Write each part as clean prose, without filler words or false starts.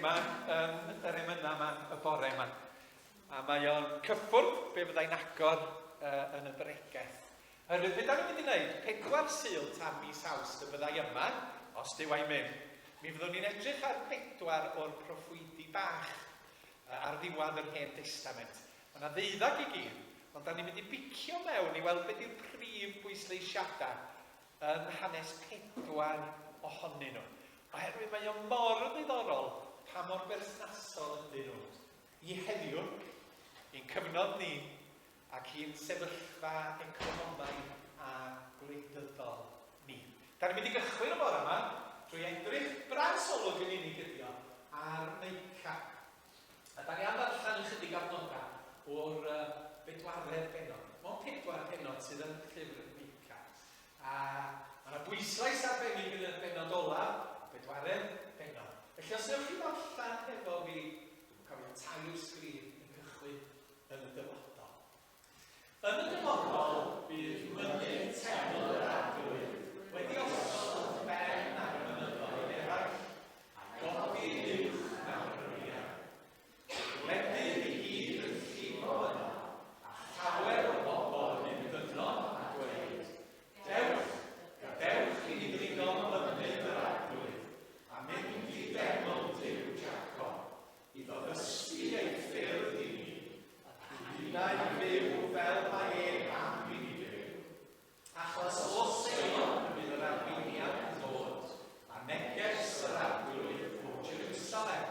thema yn yr emynau yma y bore yma. A mae o'n cyffwrdd be fyddai'n agor uh, yn y bregeth. Oherwydd be da ni'n mynd i wneud, pedwar Sul tan mis Awst y byddai yma, os Duw a'i myn, mi fyddwn ni'n edrych ar bedwar o'r proffwydi bach ar ddiwedd yr Hen Destament. Mae yna ddeuddag i gyd, ond da ni'n mynd i bicio mewn i weld beth yw'r prif bwysleisiadau yn hanes pedwar ohonyn nhw. Oherwydd mae o mor ddiddorol pa mor berthnasol ydyn nhw i heddiw, i'n cyfnod ni, ac i'n sefyllfa economaidd a gwleidyddol ni. Da ni'n mynd i gychwyn y bore yma drwy edrych bras olwg yn unig ydi o ar Meica. A da ni am ddarllen ychydig adnodau o'r uh, bedwaredd bennod. Mond pedwar pennod sydd yn llyfr Meica. A mae yna bwyslais arbennig yn y bennod olaf, bedwaredd bennod. Felly os ewch chi ddarllen hefo fi, dwi'n cofio tair sgrin yn cychwyn yn y dyfodol. Yn y dyfodol, bydd mynydd teml yr Arglwydd wedi osod wrth ben ar y mynyddoedd eraill, a godi yn uwch na'r bryniau. Bydd gwledydd i gyd yn llifo yno, a llawer o bobl yn mynd yno a dweud, Dewch, gadewch i ni ddringo mynydd yr Arglwydd, a mynd i deml Duw Jacob, Iddo ddysgu ei ffyrdd i ni, ac i ninnau fyw fel mae ef am i ni fyw. Achos o Seion y bydd yr arweiniad yn dod, a neges yr Arglwydd o Jerusalem.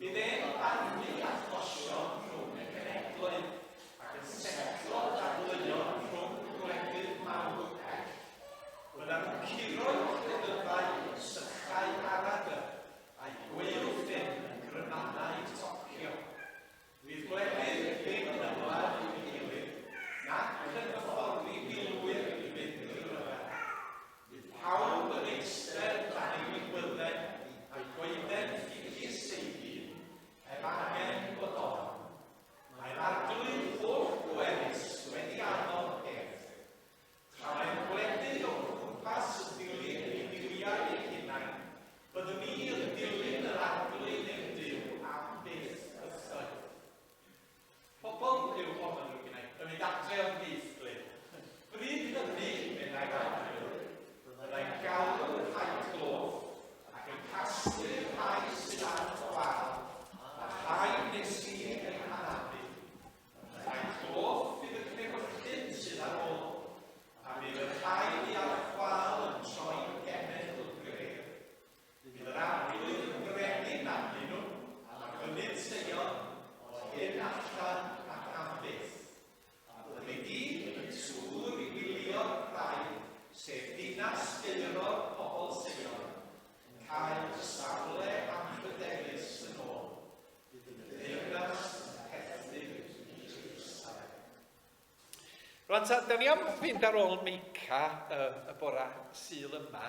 Bydd e'n barnu achosion rhwng y cenhedloedd, ac yn setlo dadleuon rhwng gwledydd mawr pell. Byddan nhw'n curo'u cleddyfau yn sychau aradr, A'i gweilffyn yn grymanau tocio. Fydd gwledydd ddim yn ymladd i'w gilydd, nac yn hyfforddi milwyr i fynd i ryfel. Fydd pawb yn eistedd dan ei winwydden a'i goeden ffigys ei hun, heb angen bod ofn. Mae'r Arglwydd holl-bwerus wedi addo'r peth. Tra mae'r gwledydd o'n cwmpas yn dilyn eu duwiau eu hunain, byddwn ni yn dilyn yr Arglwydd ein Duw am byth bythoedd. Pobl yw hon, mae'n ddrwg gennai, yn mynd adre o'n byth, Glyn. Bryd hynny, meddai'r Arglwydd, byddai'n galw'r rhai cloff ac yn casglu'r rhai sydd ar chwâl, a'r rhai wnes i eu hanafu. Rhai cloff fydd y cnewyllyn sydd ar ôl, a bydd y rhai fu ar chwâl yn troi'n genedl gref. Bydd yr Arglwydd yn frenin arnyn nhw, ar fynydd Seion, o hyn allan ac am byth. A byddi di yn tŵr i wylio'r rhai, sef dinas gaerog pobl Seion, yn cael dy safle anrhydeddus yn ôl. Bydd y deyrnas yn perthyn i Jerusalem. Rwan ta, da ni am fynd ar ôl Meica um, y bora Sul yma.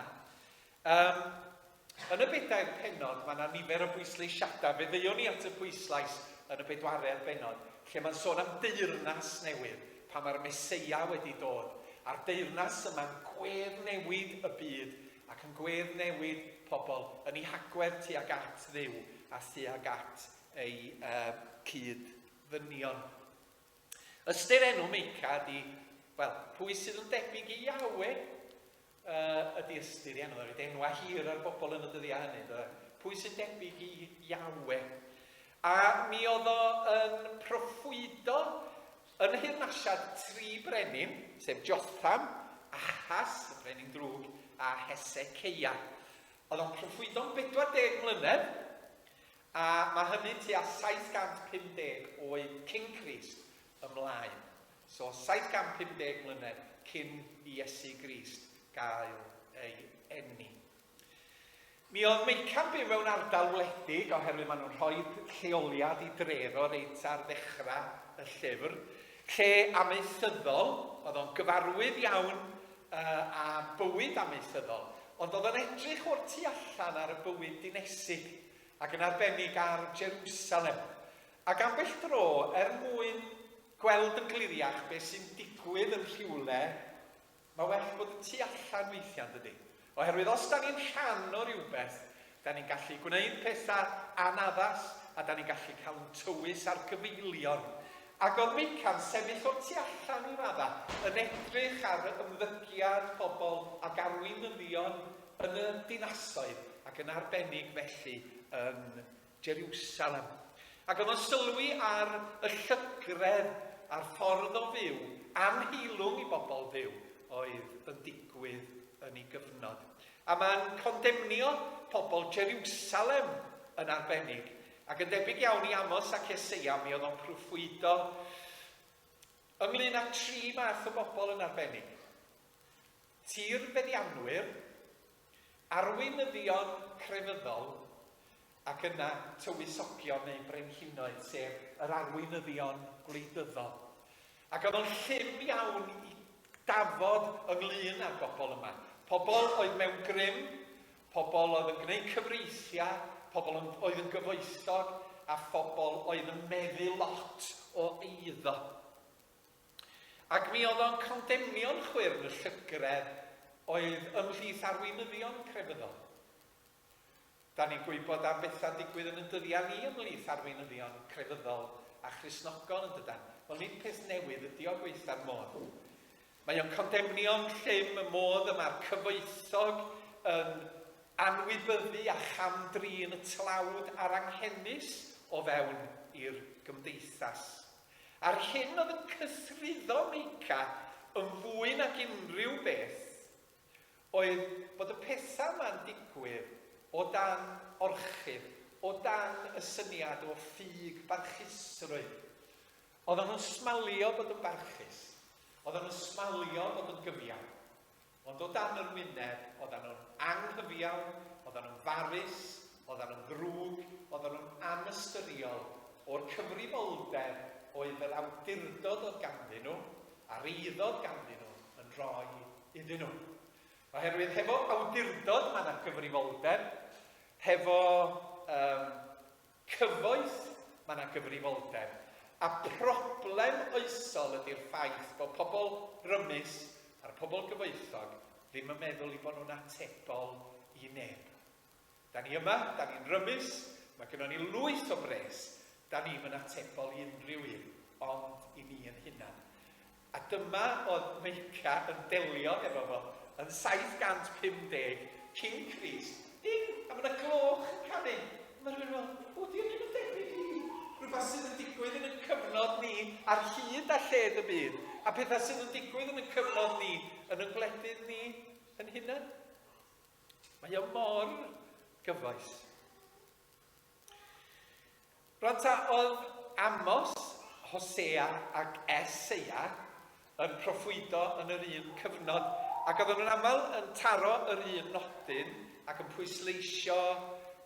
Um, yn y bedair pennod, mae yna nifer o bwysleisiadau. Fe ddeuon ni at y pwyslais yn y bedwaredd bennod, lle mae'n sôn am deyrnas newydd, pan mae'r Meseia wedi dod. A'r deyrnas yma'n gwedd newid y byd ac yn gwedd newid pobl yn eu hagwedd tuag at Dduw a thuag at eu uh, cyd-ddynion. Ystyr enw Meica ydy, wel, pwy sydd yn debyg i Yahweh? Uh, ydy ystyr i enw, roedd enwa hir ar bobl yn y dyddiau hynny, dwi. Pwy sy'n debyg i Yahweh? A mi oedd o yn proffwydo Yn nheyrnasiad tri brenin, sef Jotham, Ahas, y brenin drwg, a Heseceia. Oedd o'n proffwydo'n 40 mlynedd, a mae hynny tua 750 oed cyn Crist ymlaen. So 750 mlynedd cyn i Iesu Grist gael ei eni. Mi oedd Meica'n byw mewn ardal wledig oherwydd maen nhw'n rhoi lleoliad i dref o reit ar ddechrau y llyfr. Lle amaethyddol, oedd o'n gyfarwydd iawn uh, â bywyd amaethyddol, ond oedd o'n edrych o'r tu allan ar y bywyd dinesig ac yn arbennig ar Jerusalem. Ac ambell dro, er mwyn gweld yn gliriach beth sy'n digwydd yn rhywle, Mae well bod y tu allan weithiau, yn dydy? Oherwydd os da ni'n rhan o rywbeth, Da ni'n gallu gwneud pethau anaddas a da ni'n gallu cael yn tywys ar gyfeiliorn. Ac oedd Meica'n sefyll o'r tu allan i radda, yn edrych ar ymddygiad pobl ac arweinyddion yn y dinasoedd, ac yn arbennig felly yn Jeriwsalem. Ac oedd o'n sylwi ar y llygredd a'r ffordd o fyw anheilwng i bobl fyw oedd yn digwydd yn ei gyfnod. A mae'n condemnio pobl Jeriwsalem yn arbennig. Ac yn debyg iawn i Amos ac Eseia, mi oedd o'n proffwydo ynglyn â tri math o bobl yn arbennig. Tirfeddianwyr, arweinyddion crefyddol, ac yna tywysogion neu brenhinoedd, sef yr arweinyddion gwleidyddol. Ac oedd o'n llym iawn i dafod ynglyn â'r bobl yma. Pobl oedd mewn grym, pobl oedd yn gwneud cyfreithiau, pobl oedd yn gyfoethog, a phobl oedd yn meddu lot o eiddo. Ac mi oedd o'n condemnio'n chwyrn y llygredd oedd ymhlith arweinyddion crefyddol. Da ni'n gwybod am bethau'n digwydd yn y dyddiau ni ymhlith arweinyddion crefyddol a Christnogol yn dydan? Wel nid peth newydd ydi o gwaetha'r modd. Mae o'n condemnio'n llym y modd y mae'r cyfoethog yn anwybyddu a cham-drin y tlawd a'r anghenus o fewn i'r gymdeithas. A'r hyn oedd yn cythruddo Meica yn fwy nag unrhyw beth oedd bod y pethau yma'n digwydd o dan orchudd, o dan y syniad o ffug barchusrwydd. Oedden nhw'n smalio bod yn barchus, oedden nhw'n smalio bod yn gyfiawn, ond o dan yr wyneb, oedden nhw'n anghyfiawn, oedden nhw'n farus, oedden nhw'n ddrwg, oedden nhw'n anystyriol o'r cyfrifoldeb oedd yr awdurdod oedd ganddyn nhw, a'r eiddo oedd ganddyn nhw yn rhoi iddyn nhw. Oherwydd hefo awdurdod mae yna gyfrifoldeb, hefo um, cyfoeth mae yna gyfrifoldeb. A problem oesol ydy'r ffaith bod pobl rymus a'r pobl gyfoethog ddim yn meddwl i bod nhw'n atebol i neb. Da ni yma, da ni'n rymus, mae gynnon ni lwyth o bres, da ni'm yn atebol i unrhyw un, ond i ni yn hunan. A dyma oedd Meica yn delio efo fo yn 750 cyn Crist. Ding! A mae yna gloch yn canu. Mae rhywun fel, o, di hynny'm yn debyg i rhywbeth sydd yn digwydd yn y cyfnod ni ar hyd a lled y byd, a pethau sydd yn digwydd yn y cyfnod ni yn y gwledydd ni yn hunan. Mae o mor gyfoes. Rwan ta, oedd Amos, Hosea ac Eseia yn proffwydo yn yr un cyfnod, ac oedden nhw'n aml yn taro yr un nodyn ac yn pwysleisio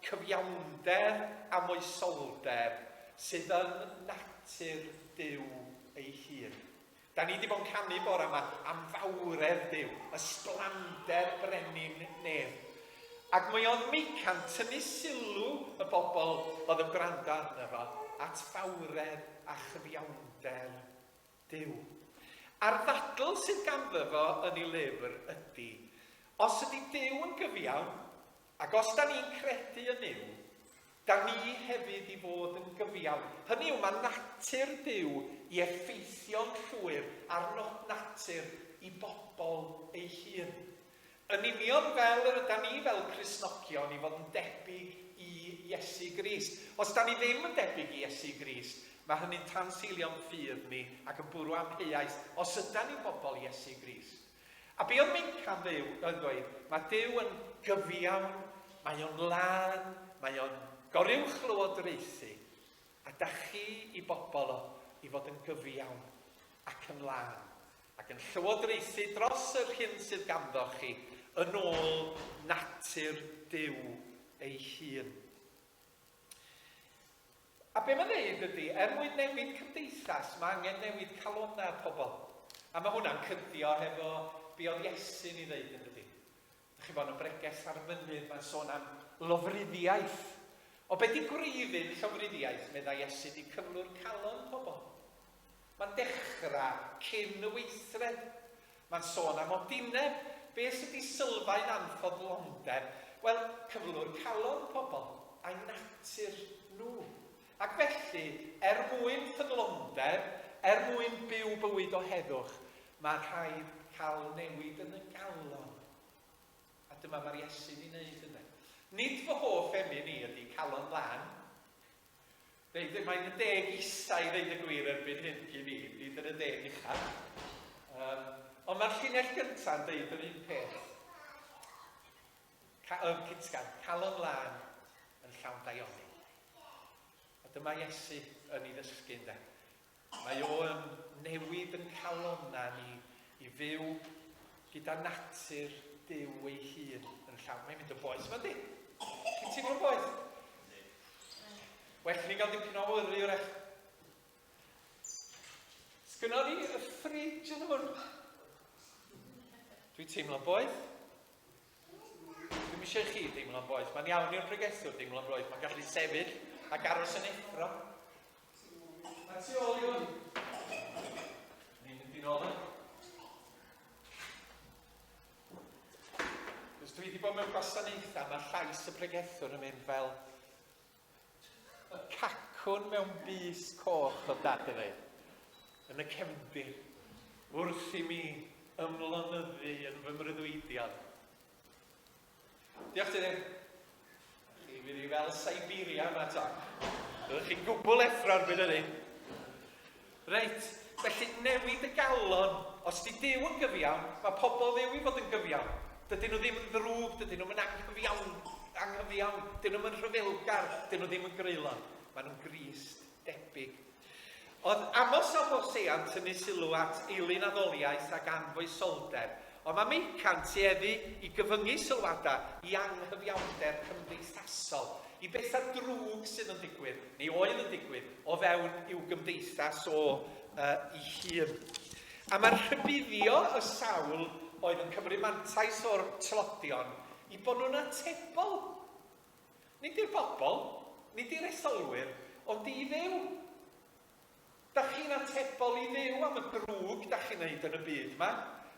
cyfiawnder a moesoldeb sydd yn natur Duw ei hun. Da ni 'di bod yn canu bore yma am fawredd Duw, ysblander brenin nef. Ac mi oedd Meica'n tynnu sylw y bobl oedd yn gwrando arno fo at fawredd a chyfiawnder Duw. A'r ddadl sydd ganddo fo yn ei lyfr ydy, os ydy Duw yn gyfiawn, Ac os da ni'n credu yn Nuw, da ni hefyd i fod yn gyfiawn. Hynny yw, mae natur Duw i effeithio'n llwyr ar natur i bobl ei hun. Yn union fel yr yda ni fel Cristnogion i fod yn debyg i Iesu Grist. Os da ni ddim yn debyg i Iesu Grist, mae hynny'n tanseilio'n ffydd ni ac yn bwrw amheuaeth os yda ni'n bobl Iesu Grist. A be oedd Meica'n ddew, yn ddweud? Mae Duw yn gyfiawn, mae o'n lân, mae o'n goruwchlywodraethu, a da chi i bobl o i fod yn gyfiawn ac yn lân, ac yn llywodraethu dros yr hyn sydd ganddo chi, yn ôl natur Duw ei hun. A be mae'n neud ydy, er mwyn newid cymdeithas, mae angen newid calonnau pobl. A mae hwnna'n cydio hefo be oedd Iesu'n ei ddeud yn dydy. Dych chi'n bod yn bregeth ar y mynydd, mae'n sôn am lofruddiaeth. O be di gwreiddyn llofruddiaeth, meddai Iesu, di cyflwr calon pobl. Mae'n dechrau cyn y weithred. Mae'n sôn am odineb. Beth ydy sylfaen anffodlondeb? Wel, cyflwr calon pobl, a'i natur nhw. Ac felly, er mwyn ffyddlondeb, er mwyn byw bywyd o heddwch, mae rhaid cael newid yn y galon. A dyma mae'r Iesu'n ei wneud ynde. Nid fy hoff emyn i ydy Calon Lân. Deud, mae'n y deg isa i ddeud y gwir erbyn hyn gyn i, nid yn y deg ucha. Um, ond mae'r llinell gyntaf yn deud yr un peth. Ca, um, cytgan, calon lân yn llawn daioni. A dyma Iesu yn ei ddysgu ynde. Mae o yn newid yn calonna ni i fyw gyda natur Duw ei hun yn llawn. Mae'n mynd yn boeth yma, di? Chi'n teimlo'n boeth? Well ni gael dipyn o awyru wrach. Sgynno ni y ffridge yn hwn? Dwi'n teimlo'n boeth. Dwi'm eisiau i chi deimlo'n boeth. Mae'n iawn i'r pregethwr deimlo'n boeth. Mae'n gallu sefyll ac aros yn effro. Mae tu ôl i hwn. Ni'n mynd i nôl yn. Cos dwi wedi bod mewn gwasanaethau, mae llais y pregethwr yn mynd fel Y cacwn mewn bys coch oedd dad yn ddeud, yn y cefndir, wrth i mi ymlonyddu yn fy mreuddwydion. Diolch ti ddim. Chi fydd i fel Siberia yma to. Byddwch chi'n gwbl effro erbyn hynny. Reit, felly newid y galon. Os di Duw yn gyfiawn, mae pobl Dduw i fod yn gyfiawn. Dydyn nhw ddim yn ddrwg, dydyn nhw'm yn anghyfiawn, anghyfiawn, dyn nhw'm yn rhyfelgar, dyn nhw ddim yn greulon. Maen nhw'n Grist debyg. Oedd Amos a Hosea'n tynnu sylw at eilunaddoliaeth ac anfoesoldeb, ond mae Meica'n tueddu i gyfyngu sylwadau i anghyfiawnder cymdeithasol. I bethau drwg sydd yn digwydd, neu oedd yn digwydd, o fewn i'w gymdeithas o uh, ei hun. A mae'r rhybuddio y sawl oedd yn cymryd mantais o'r tlodion i bod nhw'n atebol. Nid i'r bobl, nid i'r etholwyr, ond i Dduw. Da chi'n atebol i Dduw am y drwg da chi'n neud yn y byd 'ma,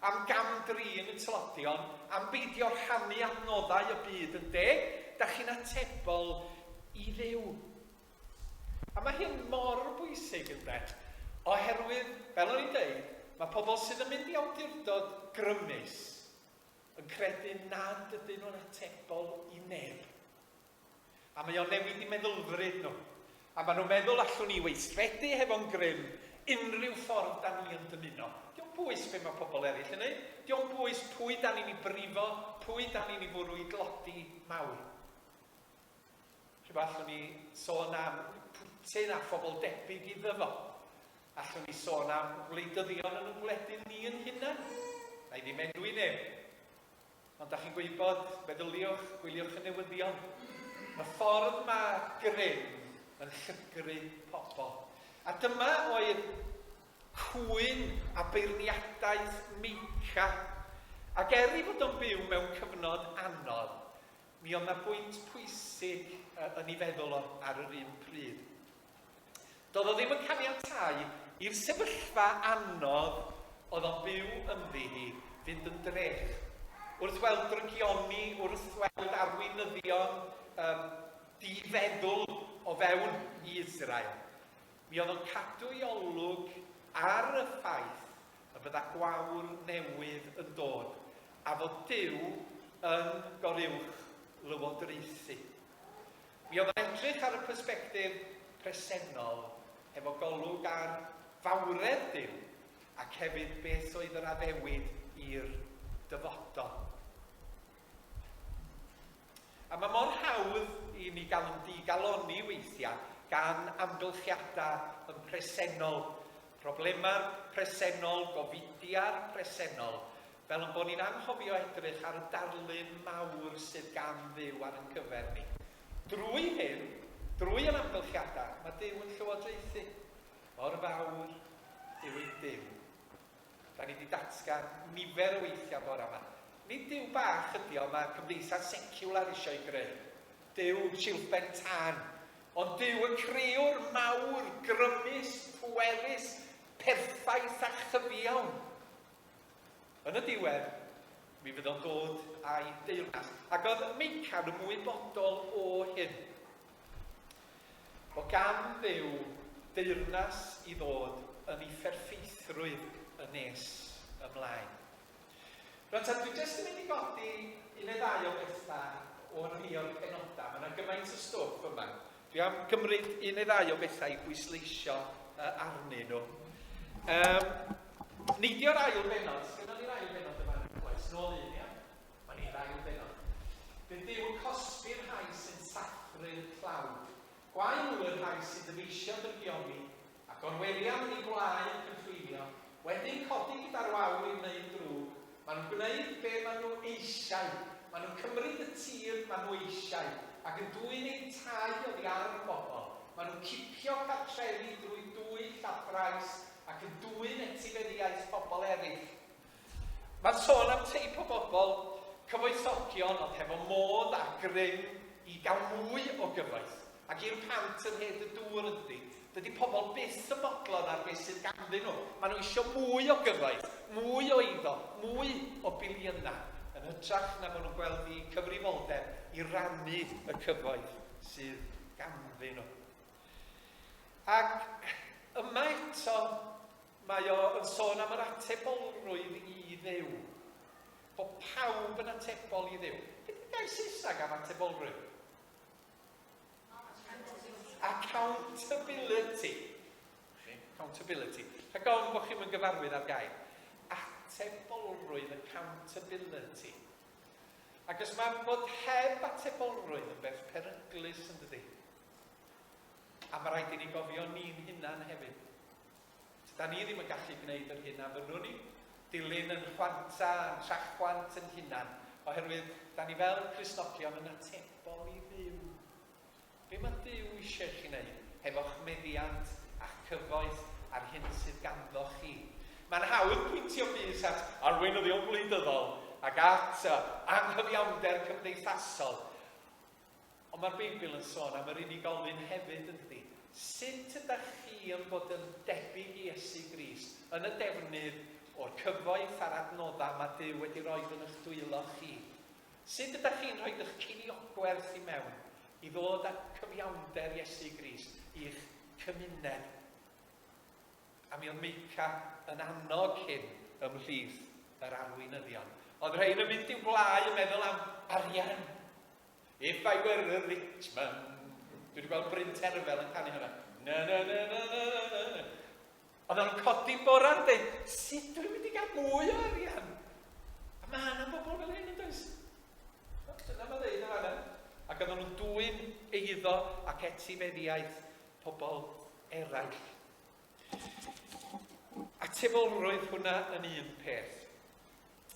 am gam-drin y tlodion, am beidio rhannu adnoddau y byd yn deg, da chi'n atebol i Dduw. A mae hyn mor bwysig ynde, oherwydd, fel o'n i'n deud, mae pobl sydd yn mynd i awdurdod grymus yn credu nad ydyn nhw'n atebol i neb. A mae o'n newid i meddylfryd nhw. A maen nhw'n meddwl allwn ni weithredu hefo'n grym unrhyw ffordd da ni yn dymuno. Dio'm bwys be mae pobl eraill yn neud. Dio'm bwys pwy da ni'n ei brifo, pwy da ni'n ei fwrw i dlodi mawr. Rhywbeth allwn ni sôn am Putin a phobl debyg iddo fo. Allwn ni sôn am wleidyddion yn y gwledydd ni yn hunain. Na i ddim enwi neb. Ond da chi'n gwybod, meddyliwch, gwyliwch y newyddion. Y ffordd mae grym yn llygru pobl. A dyma oedd cwyn a beirniadaeth Meica. Ac er ei fod o'n byw mewn cyfnod anodd, mi oedd 'na bwynt pwysig yn ei feddwl o ar yr un pryd. Doedd o ddim yn caniatáu i'r sefyllfa anodd oedd o'n byw ynddi hi fynd yn drech. Wrth weld drygioni, wrth weld arweinyddion um, difeddwl o fewn i Israel, mi oedd o'n cadw ei olwg ar y ffaith y bydda gwawr newydd yn dod a fod Duw yn goruwch lywodraethu. Mi oedd o'n edrych ar y persbectif presennol hefo golwg ar fawredd Duw ac hefyd beth oedd yr addewid i'r dyfodol. A mae mor hawdd i ni gael yn digalonni weithiau gan amgylchiadau yn presennol, problemau'r presennol, gofidiau'r presennol, Fel ein bod ni'n anghofio edrych ar y darlun mawr sydd gan Dduw ar ein cyfer ni. Drwy hyn, drwy ein amgylchiadau, mae Duw yn llywodraethu. Mor fawr yw ein Duw. Da ni wedi datgan nifer o weithiau bore yma. Nid Duw bach ydi o, mae cymdeithas seciwlar eisiau ei greu. Duw silff ben tân. Ond Duw y crëwr mawr, grymus, pwerus, perffaith a chyfiawn. Yn y diwedd, Mi fydd o'n dod â'i deyrnas. Ac oedd Meica'n ymwybodol o hyn. Bod gan Dduw deyrnas i ddod yn ei pherffeithrwydd yn nes ymlaen. Rwan ta, dwi jyst yn mynd i godi un neu ddau o bethau o'r rhai o'r penodau. Mae yna gymaint o stwff yma. Dwi am gymryd un neu ddau o bethau i bwysleisio arnyn nhw. Neidio'r ail bennod, sgynnon ni'r ail bennod yma yn oes, nôl un, ia? Mae ni'r ail bennod. Bydd Duw yn cosbi'r rhai sy'n sathru'r tlawd. Gwae nhw y rhai sy'n dyfeisio drygioni, a gorwelian yn eu gwlâu yn cynllwynio, wedyn codi gyda'r wawr i wneud drwg, maen nhw'n gwneud be maen nhw eisiau, maen nhw'n cymryd y tir maen nhw eisiau, ac yn dwyn eu tai oddi ar y bobl, maen nhw'n cipio cartrefi drwy dwyll a thrais, ac yn dwyn etifeddiaeth pobl eraill. Mae'n sôn am teip o bobl, cyfoethogion oedd hefo modd a grym i gael mwy o gyfoeth. Ac i'r pant yn rhed y dŵr yn dydi? Dydy pobl byth yn bodlon ar beth sydd ganddyn nhw. Maen nhw eisiau mwy o gyfoeth, mwy o eiddo, mwy o biliynau, yn hytrach na bod nhw'n gweld eu cyfrifoldeb i rannu y cyfoeth sydd ganddyn nhw. Ac yma eto, mae o yn sôn am yr atebolrwydd i Dduw. Bod pawb yn atebol i Dduw. Beth yw'r gair Saesneg am atebolrwydd? Accountability. Accountability. Rhag ofn bod chi'n gyfarwydd â'r gair. Atebolrwydd, accountability. Ac os mae bod heb atebolrwydd yn beth peryglus yn dydy. A mae rhaid i ni gofio ni'n hunan hefyd. Da ni ddim yn gallu gwneud yr hyn a fynnwn ni, dilyn yn chwanta a'n trachwant yn hunan, oherwydd da ni fel Cristnogion yn atebol i Dduw. Be mae Duw eisiau chi wneud hefo'ch meddiant a'ch cyfoeth a'r hyn sydd ganddo chi? Mae'n hawdd pwyntio bys at arweinyddion gwleidyddol ac at anghyfiawnder cymdeithasol, Ond mae'r Beibl yn sôn am yr unigolyn hefyd, yn dydi? Sut ydych chi yn bod yn debyg i Iesu Grist yn y defnydd o'r cyfoeth a'r adnoddau mae Duw wedi rhoi yn eich dwylo chi? Sut ydych chi'n rhoi eich ceiniogwerth i mewn i ddod â cyfiawnder Iesu Grist i'ch cymuned? A mi oedd Meica yn annog hyn ymhlith yr arweinyddion. Oedd rhain yn mynd i'w gwlâu yn meddwl am arian. If I were a rich man. Dwi wedi gweld Bryn Terfel yn canu hwnna. Na, na, na, na, na, na, na. Oedd o'n codi bora'n dweud, sut dwi'n mynd i gael mwy o arian? A mae yna bobl fel hyn yn does? Dyna mae'n dweud yn fanna. Ac oedden nhw'n dwyn eiddo ac etifeddiaeth pobl eraill. Atebolrwydd hwnna yn un peth.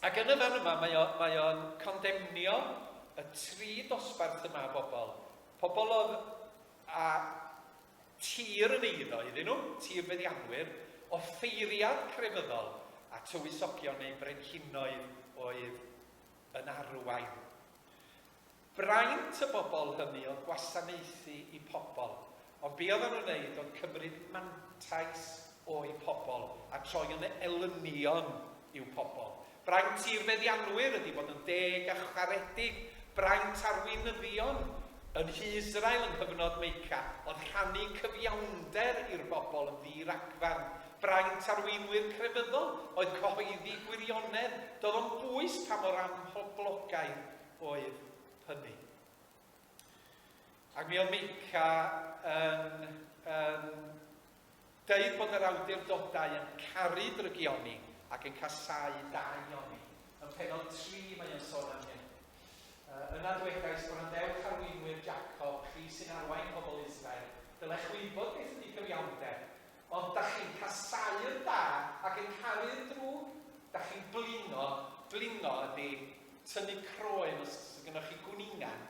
Ac yn y fan yma mae o, mae o'n condemnio y tri dosbarth yma o bobl. Pobl oedd a tir yn eiddo iddyn nhw, tir feddianwyr, offeiriad crefyddol a tywysogion neu brenhinoedd oedd yn arwain. Braint y bobl hynny oedd gwasanaethu i pobl, ond be oedden nhw'n wneud oedd cymryd mantais o'u pobl a troi yn elynion i'w pobl. Braint tirfeddianwyr ydy bod yn deg a charedig. Braint arweinyddion yn Nhŷ Israel yng nghyfnod Meica oedd rhannu cyfiawnder i'r bobl yn ddi-ragfarn. Braint arweinwyr crefyddol oedd cyhoeddi gwirionedd, doedd o'm bwys pa mor amhoblogaidd oedd hynny. Ac mi oedd Meica yn, yn deud bod yr awdurdodau yn caru drygioni ac yn casáu daioni. Yn pennod 3 mae o'n sôn am hyn. Yna dwedais, gwrandewch arweinwyr Jacob, chi sy'n arwain pobl Israel, dylech wybod beth ydy cyfiawnder. Ond dach chi'n casáu'r da ac yn caru'r drwg. Dach chi'n blino, blino ydy tynnu croen os gynnoch chi gwningan.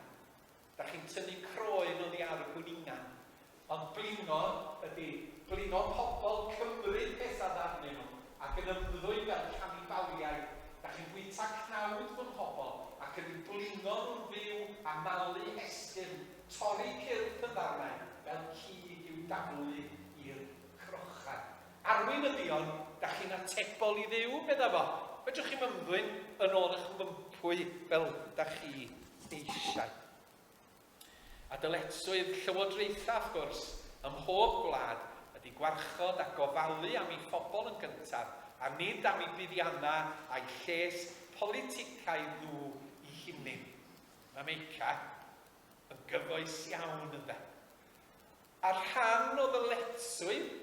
Dach chi'n tynnu croen oddi ar y gwningan. Ond blino ydy blino pobl, cymryd pethau ddarnyn nhw ac yn ymddwyn fel canibaliaid. Dach chi'n bwyta cnawd fy mhobl ac yn eu blino nhw'n fyw a malu esgyrn, torri cyrff yn ddarnau fel cig i'w daflu i'r crochan. Arweinyddion, Da chi'n atebol i Dduw, medda fo. Fedrwch chi'm ymddwyn yn ôl eich mympwy fel da chi eisiau. A dyletswydd llywodraethau, wrth gwrs, ym mhob gwlad ydy gwarchod a gofalu am ei phobl yn gyntaf, a nid am eu buddiannau a'u lles politicaidd nhw eu hunain. Mae Meica yn gyfoes iawn, ynde? A rhan o ddyletswydd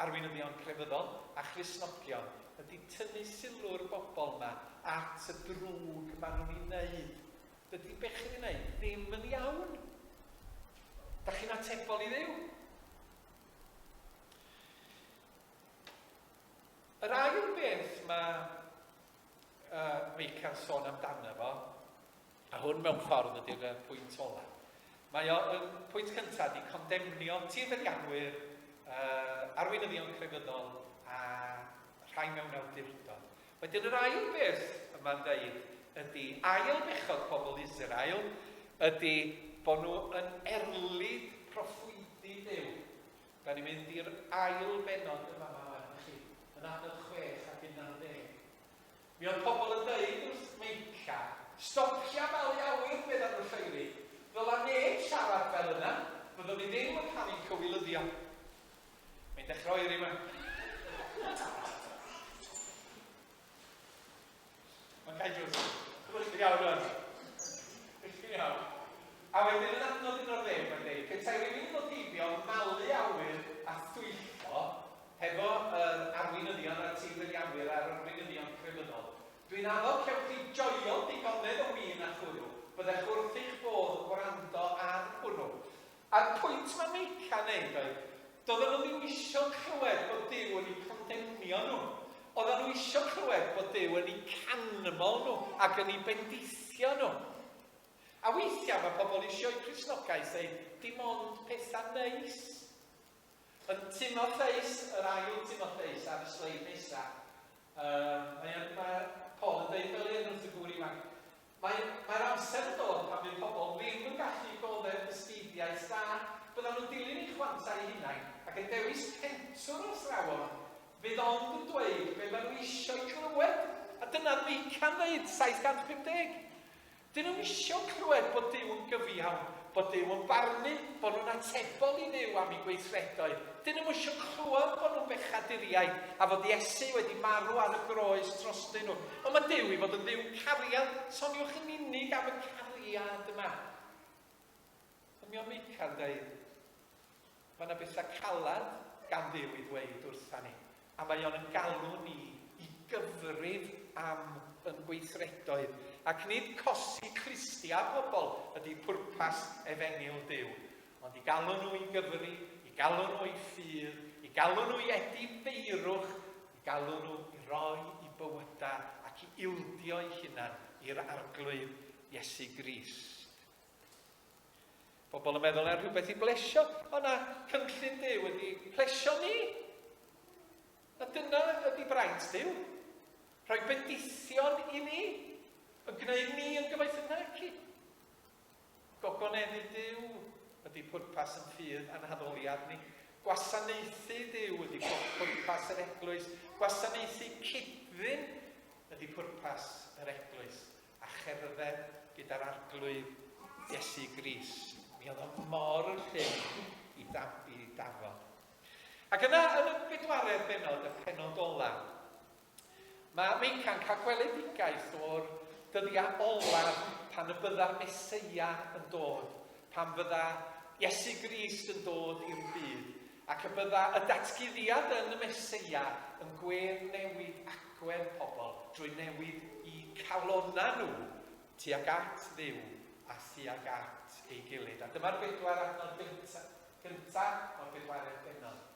arweinyddion crefyddol a Christnogion ydy tynnu sylw'r bobl 'ma at y drwg maen nhw'n ei wneud. Dydy be chi'n ei wneud ddim yn iawn. Da chi'n atebol i Dduw. Yr ail beth mae Meica'n sôn amdano fo, a hwn mewn ffordd ydy'r pwynt ola. Mae o, y pwynt cyntaf ydy condemnio tirfeddianwyr, arweinyddion crefyddol a rhai mewn awdurdod. Wedyn yr ail beth y mae'n dweud ydy ail bechod pobl Israel ydy bod nhw yn erlid proffwydi Duw. Da ni'n mynd i'r ail bennod yn fama wan i chi, yn adnod 6 ac 11. Mi oedd pobl yn dweud wrth Meica, Stopia malu awyr, meddan nhw lloeri. Ddyla neb siarad fel yna, fyddwn ni ddim yn cael ein cywilyddio. Mae'n dechrau oeri yma. Mae'n cael drws. Chi'n iawn rwan. Chi'n iawn. A wedyn yn adnod 11, mae'n dweud, petai rhywun yn dod heibio malu awyr a thwyllo, Hefo yr arweinyddion a'r tirfeddianwyr a'r arweinyddion crefyddol. Dwi'n addo cewch chi joio digonedd o win a chwrw, byddech wrth eich bodd yn gwrando ar hwnnw. A'r pwynt mae Meica'n neud oedd, doedden nhw ddim isio clywed bod Duw yn eu condemnio nhw. Oedden nhw isio clywed bod Duw yn eu canmol nhw ac yn eu bendithio nhw. A weithiau mae pobl isio'u Cristnogaeth ddeud dim ond pethau neis. Yn Timotheus, yr ail Timotheus ar y sleid nesa, um, mae, mae Paul yn dweud fel hyn wrth y gŵr ifanc, mae, mae'r amser yn dod pan fydd pobl ddim yn gallu goddef dysgeidiaeth dda, byddan nhw'n dilyn eu chwantau eu hunain ac yn dewis pentwr o athrawon fydd ond yn dweud be maen nhw eisiau clywed. A dyna Meica'n dweud, 750. Dyn nhw'm isio clywed bod Duw yn gyfiawn, bod Duw yn barnu, bod nhw'n atebol i Dduw am eu gweithredoedd. Dyn nhw'm isio clywed bod nhw'n bechaduriaid a fod Iesu wedi marw ar y groes drostyn nhw. Ond mae Duw i fod yn Dduw cariad. Soniwch yn unig am y cariad yma. Ond mi oedd Meica'n dweud, Mae yna bethau caled gan Dduw i ddweud wrtha ni, a mae o'n yn galw ni i gyfrif am yn gweithredoedd, ac nid cosi clustiau pobl ydy pwrpas efengyl Duw, ond i galw nhw i gyfri, i galw nhw i ffydd, i galw nhw i edifeirwch, i galw nhw i roi i bywydau ac i ildio eu hunan i'r Arglwydd Iesu Grist. Pobl yn meddwl na rhywbeth i blesio. O na, cynllun Duw ydy plesio ni. A dyna ydy braint Duw. Rhoi bendithion i ni. Yn gwneud ni yn gyfoethog nac i. Gogoneddu Duw ydy pwrpas yn ffydd a'n haddoliad ni. Gwasanaethu Duw ydy pwrpas yr eglwys. Gwasanaethu cyd-ddyn ydy pwrpas yr eglwys. a cherdded gyda'r Arglwydd Iesu Grist. Mi oedd o mor llym i, daf, i dafod. Ac yna, yn y bedwaredd bennod, y pennod ola, mae Meica'n cael gweledigaeth o'r dyddiau olaf pan y bydda'r Meseia yn dod, pan fydda Iesu Grist yn dod i'r byd, ac y bydda y datguddiad yn y Meseia yn gwedd newid agwedd pobl drwy newid eu calonnau nhw tuag at Dduw a thuag at ei gilydd. A dyma'r bedwar adnod gyntaf, gynta o'r bedwaredd bennod.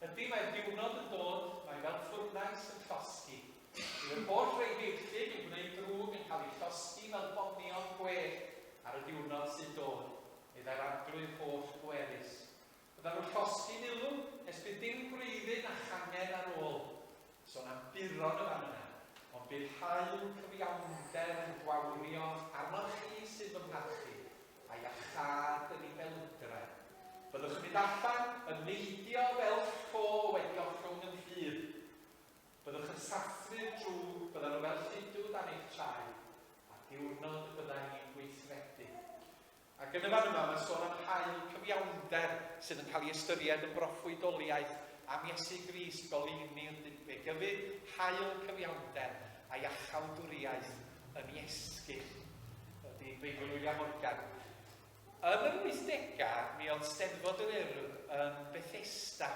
Ydy, mae'r diwrnod yn dod, mae fel ffwrnais yn llosgi. Bydd yr holl rei feirllyd yn gwneud drwg yn cael eu llosgi fel bonion gwellt ar y diwrnod sy'n dod, meddai'r Arglwydd holl bwerus. Byddan nhw'n llosgi'n ulw nes bydd dim gwreiddyn na changen ar ôl. Sôn am buron yn fan yna. Ond bydd haul cyfiawnder yn gwawrio arnoch chi sydd fy mharchu, a iachâd yn ei beldre. Byddwch yn mynd allan, yn neidio fel llo wedi ollwng yn rhydd. Byddwch yn sathru'r drwg, byddan nhw fel lludw dan eich traed, a diwrnod y bydda i'n gweithredu. Ac yn y fan yma, mae sôn am haul cyfiawnder sydd yn cael ei ystyried yn broffwydoliaeth am Iesu Grist, goleuni'r dibig. Gyfyd haul cyfiawnder a iachawdwriaeth yn Iesgyll, ydy Beibl William Morgan. Yn yr 80au, mi oedd Steddfod yr Urdd yn Bethesda,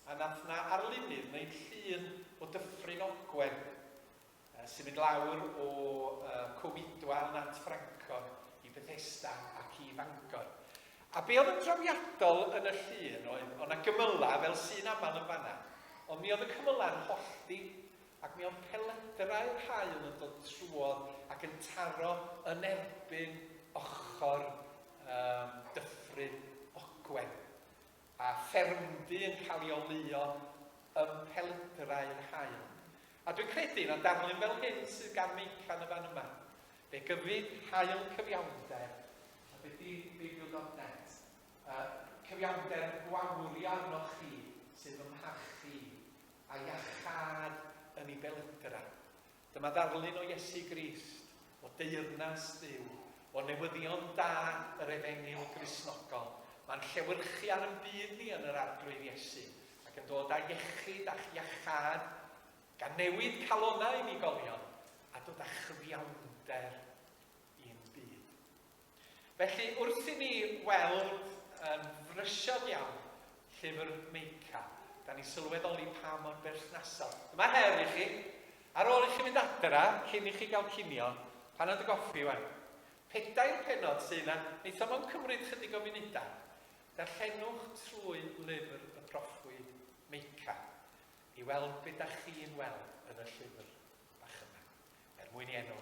a nath na arlunydd wneud llun o Dyffryn Ogwen, sy'n mynd lawr o Cwm Idwal, Nant Ffrancon, i Bethesda ac i Fangor. A be oedd yn drawiadol yn y llun oedd, oedd 'na gymylau fel sy'n aml yn fanna, ond mi oedd y cymylau'n hollti, ac mi oedd pelydrau'r haul yn dod trwodd ac yn taro yn erbyn ochr um, Dyffryn Ogwen. A ffermdy yn cael ei oleuo ym mhelydrau'r haul. A dwi'n credu na darlun fel hyn sydd gan Meica yn y fan yma. Fe gyfyd haul cyfiawnder, a be di Beibl.net? Uh, cyfiawnder yn gwawrio arnoch chi sydd fy mharchu i, a iachâd yn ei belydrau. Dyma ddarlun o Iesu Grist, o deyrnas Dduw, o newyddion da yr Efengyl Gristnogol. Mae'n llewyrchu ar yn byd ni yn yr Arglwydd Iesu, ac yn dod â iechyd a'ch iachâd, gan newid calonnau unigolion, a dod â chyfiawnder i'n byd. Felly, wrth i ni weld yn frysiog iawn llyfr Meica, da ni'n sylweddoli pa mor berthnasol. Dyma her i chi. Ar ôl i chi fynd adra, cyn i chi gael cinio, panad o goffi wan. Pedair pennod sydd yna, wneith o mewn cymryd chydig o funudau. Darllenwch trwy lyfr y proffwyd Meica i weld be da chi'n weld yn y llyfr bach yma. Er mwyn i enw